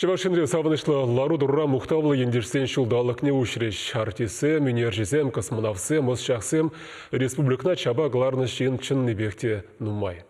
Чӑваш Енре савӑнӑҫлӑ лару-тӑрура мухтавлӑ ентешсен ҫулталӑкне уҫрӗҫ. Артистсем, ӳнерҫӗсем, космонавтсем, ӑсчахсем республикӑна чапа кӑларнӑ ҫын чӑннипех те нумай.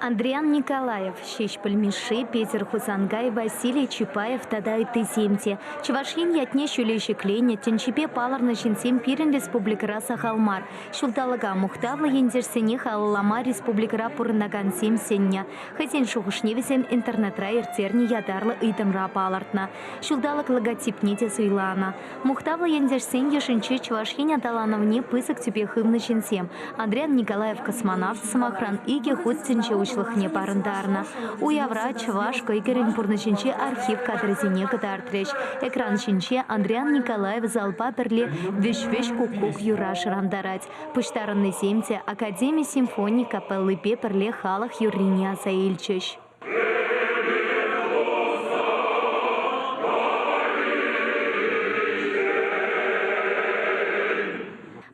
Андриян Николаев, Ҫеҫпӗл Мишши, Петӗр Хусанкай, Василий Чапаев тата ыттисем те. Чӑваш Ен ятне ҫӳле ҫӗкленӗ, тӗнчипе палӑрнӑ ҫынсем пирӗн республикӑра сахал мар. Ҫулталӑка мухтавлӑ ентешсене халаллама республикӑра пурӑнакансем сӗннӗ. Хӑйсен шухӑшне вӗсем интернетра ирттернӗ ятарлӑ ыйтӑмра палӑртнӑ. Ҫулталӑк логотипне те суйланӑ. Мухтавлӑ ентешсен йышӗнче Чӑваш Ен аталанӑвне пысӑк тӳпе хывнӑ ҫынсем. Андриян Николаев космонавт, сӑмахран, икӗ хут тӗнче уҫлӑхне парӑнтарнӑ. Уявра чӑваш кӑйкӑрӗн пурнӑҫӗнчи архив кадрӗсене кӑтартрӗҫ. Экран ҫинче Андриян Николаев залпа пӗрле Вӗҫ-вӗҫ куккук юрра шӑрантарать. Пуҫтарӑннисем те академи симфони капеллипе пӗрле халӑх юррине аса илчӗҫ.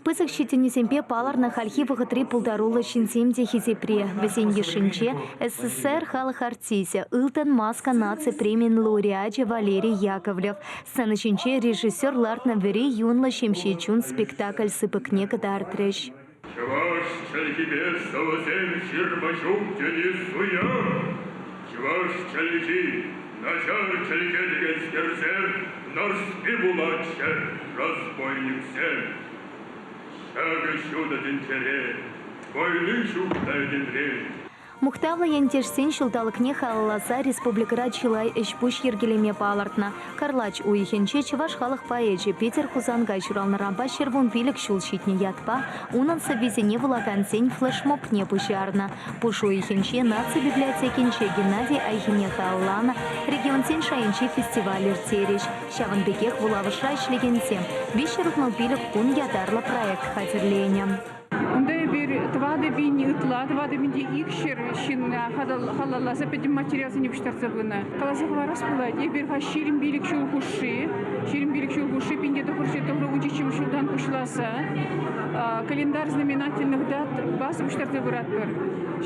Пысӑк ҫитӗнӳсемпе палӑрнӑ хальхи вӑхӑтри пултаруллӑ ҫынсем те хисепре. Вӗсен йышӗнче СССР халӑх артисчӗ, Ылтӑн маска наци премийӗн лауреачӗ Валерий Яковлев. Сцена ҫинче режиссер лартнӑ Вӗри юнлӑ ҫемҫе чун спектакль сыпӑкне кӑтартрӗҫ. Чӑваш чӗлхипе сӑвӑсем ҫырма ҫук тени суя. Чӑваш чӗлхи начар чӗлхе текенскерсем Нарспи пулатчӗ, разбойниксем. Ҫакӑ ҫутӑ тӗнчере вӑйли ҫук та этемрен. Мухтавлӑ ентешсен ҫулталӑкне халалласа республикӑра чылай ӗҫ-пуҫ йӗркелеме палӑртнӑ. Кӑрлач уйӑхӗнче чӑваш халӑх поэчӗ Петӗр Хусанкай ҫуралнӑранпа 115 ҫул ҫитнӗ ятпа унӑн сӑввисене вулакансен флешмобне пуҫарнӑ. Пуш уйӑхӗнче Наци библиотекинче Геннадий Айхине халалланӑ регионсен шайӗнчи фестиваль ирттерӗҫ. Ҫавӑн пекех вулавӑшра ӗҫлекенсем 365 кун ятарлӑ проект хатӗрленӗ. Унта эпир 4000 ытла, 4000 те икҫӗр ҫынна халалласа пӗтӗм материалсене пуҫтарса пынӑ. Каласа хӑварас пулать, эпир ха 25 ҫул хушши, 25 ҫул хушши 1997 ҫултан пуҫласа календарь знаменательных дат база пуҫтарса пыратпӑр.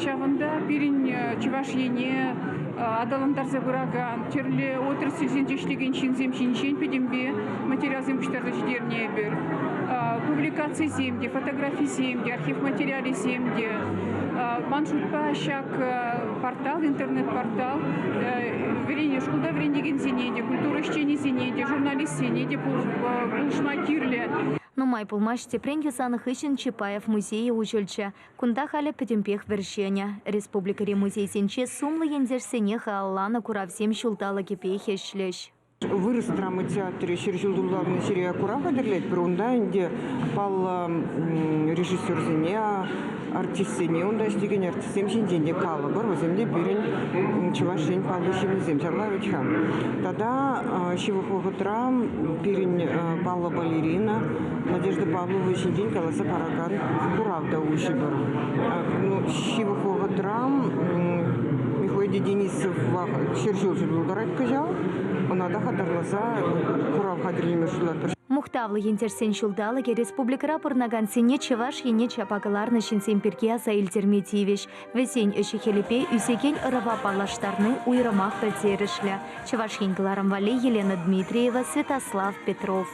Ҫавӑнта пирӗн Чӑваш Ене аталантарса пыракан тӗрлӗ отрасльсенче ӗҫлекен ҫынсем ҫинчен пӗтӗмпе материалсем пуҫтарса ҫитернӗ эпир. Публикацисем те, фотографисем те, архив материалӗсем те. Ман шутпа, ҫак портал, интернет-портал шкулта вӗрентекенсене те, культура ӗҫченӗсене те, журналистсене те пулӑшма кирлӗ. Нумай пулмасть тӗпрен юсанӑ хыҫҫӑн Чапаев музейӗ уҫӑлчӗ. Кунта халӗ пӗтӗмпех вӗр-ҫӗнӗ. Республикӑри музейсенче сумлӑ ентешсене халалланӑ куравсем ҫулталӑкӗпех ӗҫлӗҫ. Вырӑс драма театрӗ 100 ҫул тултарнӑ ҫӗре курав хатӗрлетпӗр. Унта ӗнтӗ паллӑ режиссерсене, артистсене, унта ӗҫлекен артистсем ҫинчен те калӑпӑр. Вӗсем те пирӗн Чӑваш Ен паллӑ ҫыннисем ҫапла вӗт-ха. Тата ҫывӑх вӑхӑтра пирӗн паллӑ балерина Надежда Павлова ҫинчен каласа паракан курав та уҫӑпӑр. Ну, ҫывӑх вӑхӑтра Михаил Денисов 100 ҫул тултарать кӑҫал. Ӑна та хатарласа курав хатӗрлеме шутлатпӑр. Мухтавлӑ ентешсен ҫулталӑкӗ республикӑра пурӑнакансене Чӑваш Ене чапа кӑларнӑ ҫынсем пирки аса илтерме тивӗҫ. Вӗсен ӗҫӗ-хӗлӗпе ӳсекен ӑрӑва паллаштарни уйрӑмах пӗлтерӗшлӗ. Чӑваш Ен кӑларӑм валли Елена Дмитриева, Святослав Петров.